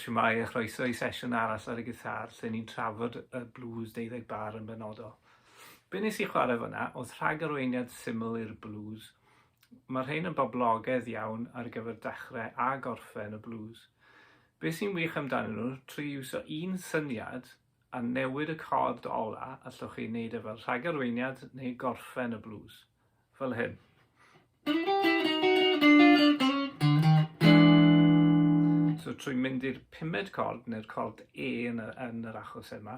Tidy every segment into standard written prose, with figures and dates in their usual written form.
shwmae a chroeso i sesiwn arall ar y gitâr lle ni'n trafod y blues deuddeg bar yn benodol. Be nes i chwarae fyna oedd rhagarweiniad syml i'r blues. Mae rhain yn boblogaidd iawn ar gyfer dechrau a gorffen y blues. Be sy'n wych amdanyn nhw, trwy iwso un syniad a newid y cord ola, allwch chi wneud e fel rhagarweiniad neu gorffen y blues. Fel hyn. So trwy mynd i'r pumed cord, neu'r cord E yn, y, yn yr achos yma,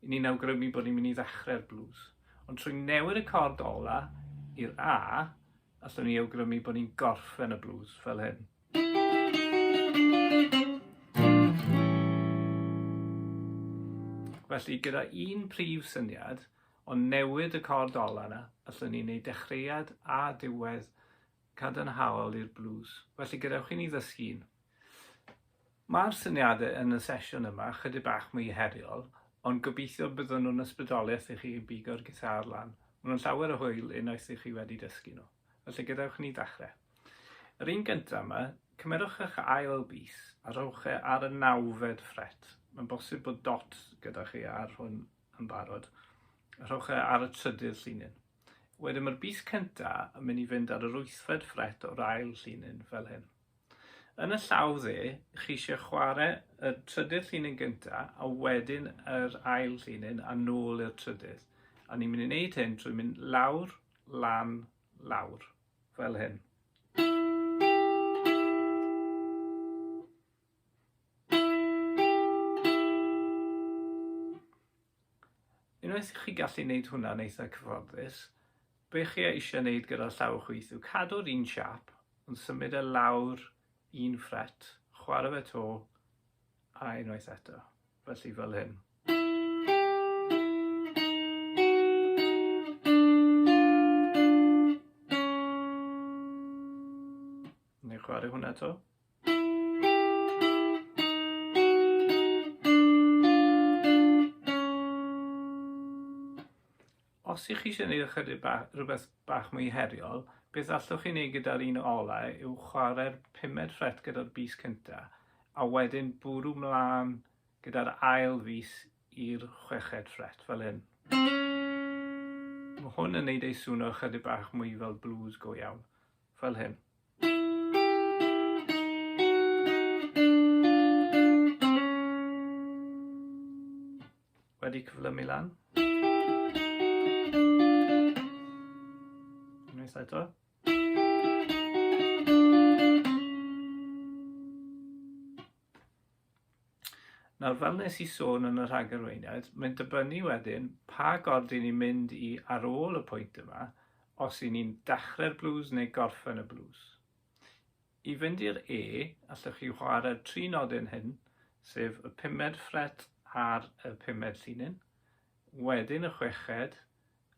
i ni'n awgrymu bod ni'n mynd i ddechrau'r blues. Ond trwy newid y cord ola i'r A, allwn ni awgrymu bod ni'n gorffen y blues fel hyn. Felly, gyda un prif syniad, Ond newid y cord ola 'na, allwn ni wneud dechreuad a diwedd cadarnhaol i'r blues. Felly gadewch i ni ddysgu un. Mae'r syniadau yn y sesiwn yma chydig bach mwy heriol, ond gobeithio byddwn nhw'n ysbrydoliaeth i chi bigo'r gitâr lan. Maen nhw'n llawer o hwyl unwaith i chi wedi dysgu nhw. Felly gadewch i ni ddechrau. Yr un gyntaf yma, cymerwch eich ail bys a rhowch e ar y nawfed ffret. Mae'n bosib bod dot gyda chi ar hwn yn barod. Rhowch e ar y trydydd llinyn. Wedyn mae'r bys cynta yn mynd i fynd ar yr wythfed ffret o'r ail llinyn fel hyn. Yn y llaw dde, chi eisiau chwarae y trydydd llinyn gynta a wedyn yr ail llinyn a nôl i'r trydydd. A ni'n mynd i wneud hyn trwy mynd lawr, lan, lawr, fel hyn. Unwaith i chi gallu gwneud hwnna'n eitha cyfforddus, be chi eisiau gwneud gyda'r llaw chwith yw cadw'r un siap, ond symud e lawr un ffret, chwarae fe to, a unwaith eto. Felly fel hyn. Neu chwarae hwnna to. Os ych chi eisiau gwneud ychydig bach, rhywbeth bach mwy heriol, beth allwch chi wneud gyda'r un olau yw chwarae'r pumed ffret gyda'r bys cyntaf, a wedyn bwrw mlaen gyda'r ail fys i'r chweched ffret, fel hyn. Mae hwn yn neud ei swno ychydig bach mwy fel blues go iawn, fel hyn. Wedi cyflymu lan. Unwaith eto. Nawr, fel nes i sôn yn y rhagarweiniad, mae'n dibynnu wedyn pa gord i ni'n mynd i ar ôl y pwynt yma, os i ni'n dechrau'r blues neu gorffen y blues. I fynd i'r E, allwch chi chwarae'r tri nodyn hyn, sef y pumed ffret ar y pumed llinyn, wedyn y chweched,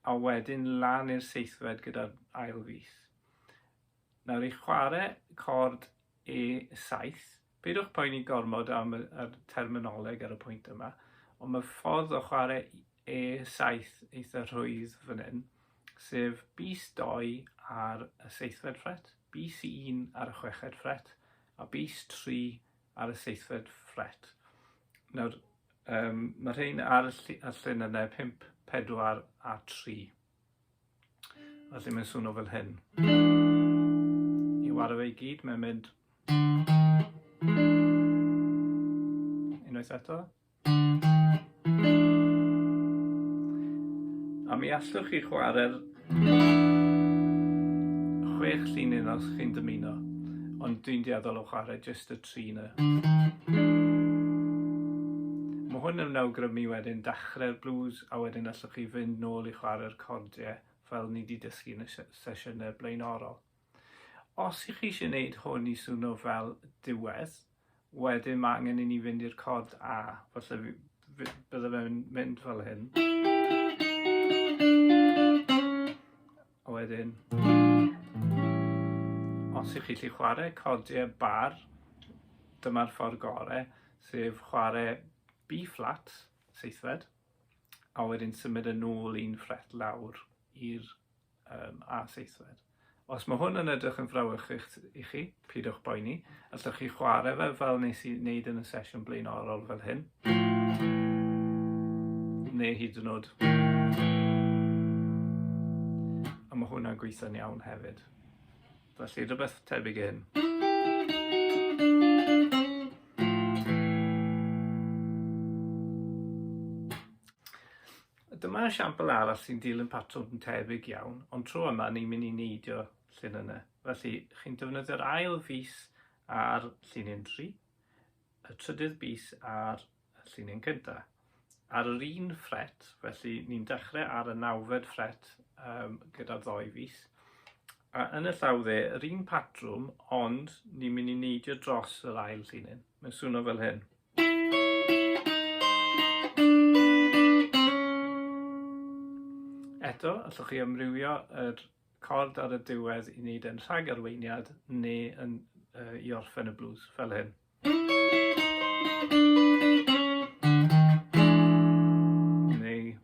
a wedyn lan i'r seithfed gyda'r ail fys. Nawr i chwarae cord E7, peidiwch poeni gormod am y, yr terminoleg ar y pwynt yma, ond mae ffordd o chwarae E7 eitha rhwydd fan hyn, sef bys 2 ar y seithfed ffret, bys 1 ar y chweched ffret, a bys 3 ar y seithfed ffret. Nawr, um, mae rhain ar y, y llun yna 5, 4 a 3. Felly mae'n swnio fel hyn. I wario fe i gyd, mae'n mynd... Unwaith eto. A mi allwch chi chwarae'r chwech llinyn os chi'n dymuno, ond dwi'n dueddol o chwarae jyst y tri na. Mae hwn yn awgrymu wedyn dechrau'r blues a wedyn allwch chi fynd nôl i chwarae'r cordiau fel ni wedi dysgu yn y sesiynau blaenorol. Os ych chi eisiau gwneud hwn i swno fel diwedd, wedyn mae angen i ni fynd i'r cord A. Falle bydde fe'n mynd fel hyn. A wedyn, os ych chi gallu chwarae cordiau bar, dyma'r ffordd gorau, sef chwarae B flat, seithfed, a wedyn symud yn ôl un ffret lawr i'r um, A seithfed. Os mae hwn yn edrych yn frawychus i chi, pidwch boeni, allwch chi chwarae fe fel nes i wneud yn y sesiwn blaenorol fel hyn. Neu hyd yn oed. A mae hwnna'n gweithio'n iawn hefyd. Felly rhywbeth tebyg i hyn. Dyma esiampl arall sy'n dilyn patrwm tebyg iawn, ond tro yma ni'n mynd i neidio llinynnau. Felly, chi'n defnyddio'r ail fus ar llinyn 3, y trydydd bys ar y llinyn cyntaf. Ar yr un ffret, felly ni'n dechrau ar y nawfed ffret um, gyda'r ddoi fus. A yn y llaw dde, yr un patrwm, ond ni'n mynd i neidio dros yr ail llinyn. Mae'n swno fel hyn. Eto, allwch chi amrywio yr cord ar y diwedd i wneud e'n rhagarweiniad neu yn, uh, i orffen y blues, fel hyn. Neu...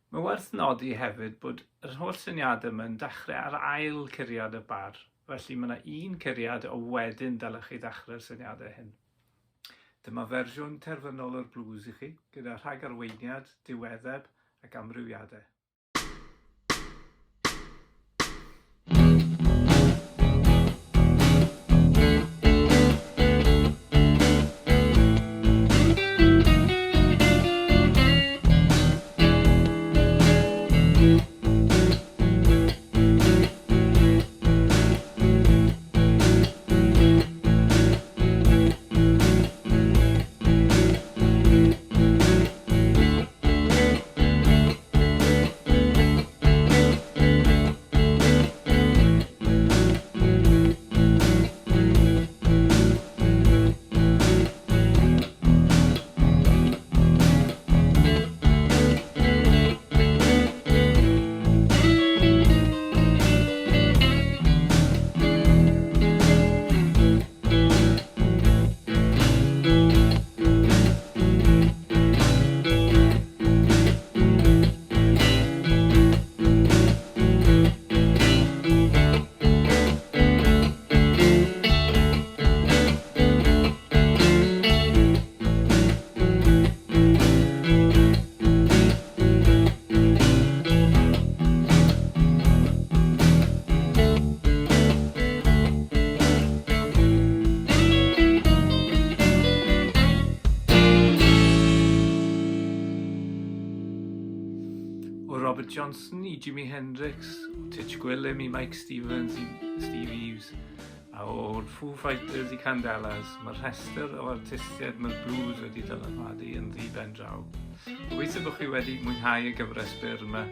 Mae werth nodi hefyd bod yr holl syniadau yma yn dechrau ar ail curiad y bar, felly mae yna un curiad a wedyn dylech chi ddechrau'r syniadau hyn. Dyma fersiwn terfynol o'r blues i chi, gyda rhagarweiniad, diweddeb ac amrywiadau. O Robert Johnson i Jimi Hendrix, o Titch Gwilym i Mike Stevens i Steve Eaves, a o'r Foo Fighters i Candelas, mae'r rhestr o artistiaid mae'r blues wedi dylanwadu yn ddi ben draw. Gobeithio bod chi wedi mwynhau y gyfres byr yma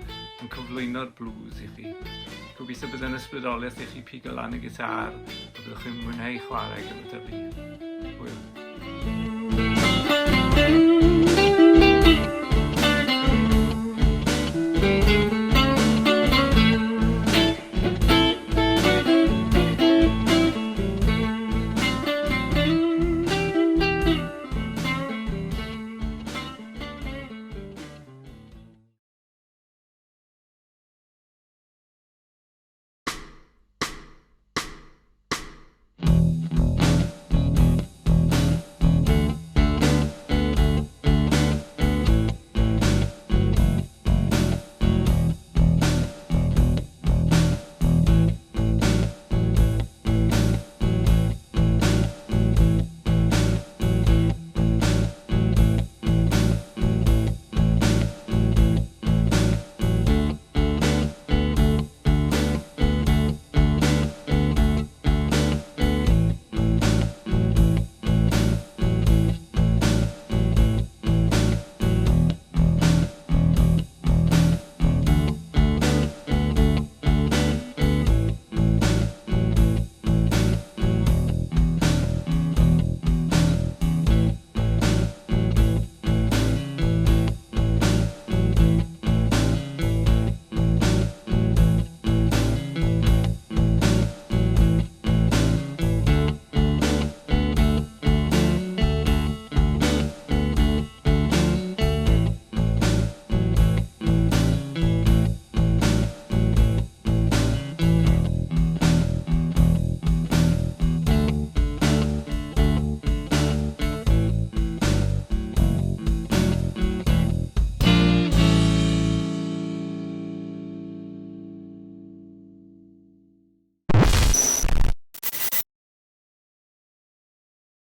yn cyflwyno'r blues i chi. Gobeithio bydd yn ysbrydoliaeth i chi pigo lan y gitar a byddwch chi'n mwynhau chwarae gyda fi. Hwyl.